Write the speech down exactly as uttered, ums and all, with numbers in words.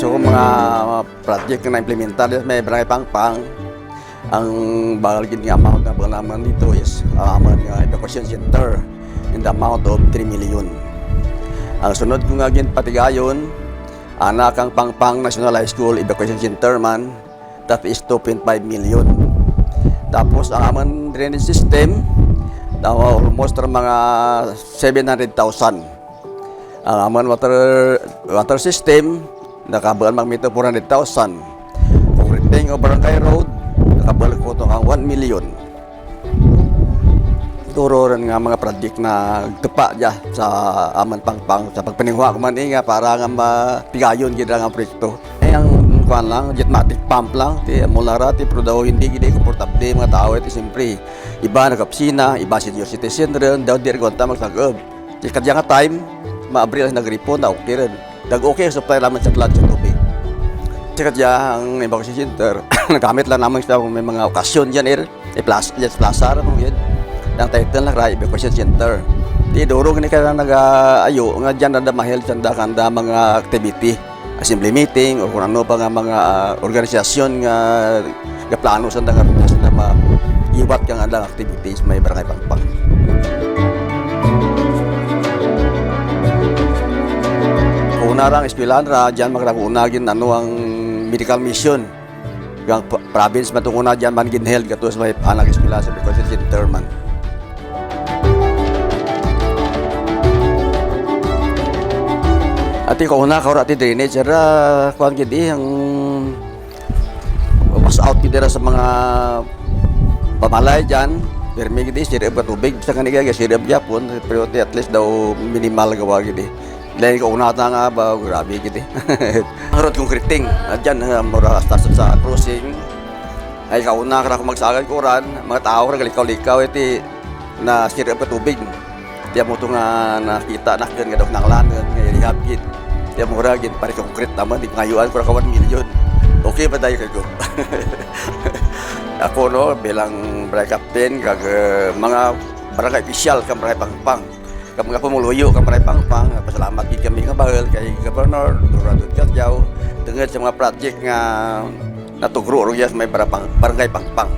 So, mga project nga na-implementar dya sa may Barangay Pangpang, ang bahul gid nga amount nga bahul namun dya is, ah, amun nga evacuation center in the amount of three million. Ang sunod ko nga ginpatigayon, ana kang Pangpang National High School evacuation center man, that is two point five million. Tapos ang amun drainage system, daw almost mga seven hundred thousand. Ang amun water, water system, nakabahul man kami to four hundred thousand. Concreting of barangay road, nakabahul ko to kang one million. Duro run nga mga project nga nagtupa dya sa amun Pangpang, sa pagpaninguha ko man, eh, nga para nga matigayon gid ra nga proyekto. Eh, ang kuan lang, jetmatic pump lang, ti amo lang ra, ti pero daw indi gid komportable mga tawo, ti siyempre, iba nagaopisina, iba senior citizen run, daw di run kuwanta magsag-ub. Ti kadya nga time, mga Abril nag-ipon, daw okay run. Nag-okay supply namun sa tulad sa tubig. Ti kadya ang evacuation center, nagamit lang namun sa may mga okasyon dyan, eh. Iplas-, iplasar mo gid. Ang title na ra evacuation center. Ti duro gid kara nagaayo nga dyan ra da mahil sanda kanda mga activity, assembly meeting, o kon ano pa nga mga, ah, organisasyon nga, nga plano sanda nga, sanda maiwat kang andang activities may Barangay Pangpang. Kauna ra ang eskwelahan ra, dyan man kara kauna gin-ano ang medical mission. Ang p-, province man to kauna dyan man ginheld kato sa may anak eskwela sa Bicol City Center man. Ti kauna kara ti drainage ra, kuan gid, eh, ang wash out gid ra sa mga pamalay dyan. Pirmi gid, eh, sirib ka tubig. Sa kani kaya sirib gyapon, pero ti at least daw minimal gawa gid, eh. Lain kauna ta nga ba, grabe gid, eh. Ang road concreting, ah, dyan, ah, mura hasta sa, sa crossing. Ay, kauna kara ko magsagad ko ran, mga tawo kara galikaw-likaw, eh, ti nasirib ka tubig. Ti amo to nga nakita nakun nga daw kinahanglan nga i-rehab gid. Ti amo ra gid, pare-concrete namun, ti pangayuan ko ra ka one million. Okay pa dayon kay ko. Ako, no, bilang barangay captain, kag, eh, mga barangay official kang Barangay Pangpang. Kang mga pumuluyo kang Barangay Pangpang, pasalamat gid kami nga bahul kay Governor Rhodora Dodod Cadiao, tungod sa mga project nga natugro rugya sa may Barapang-, Barangay Pangpang.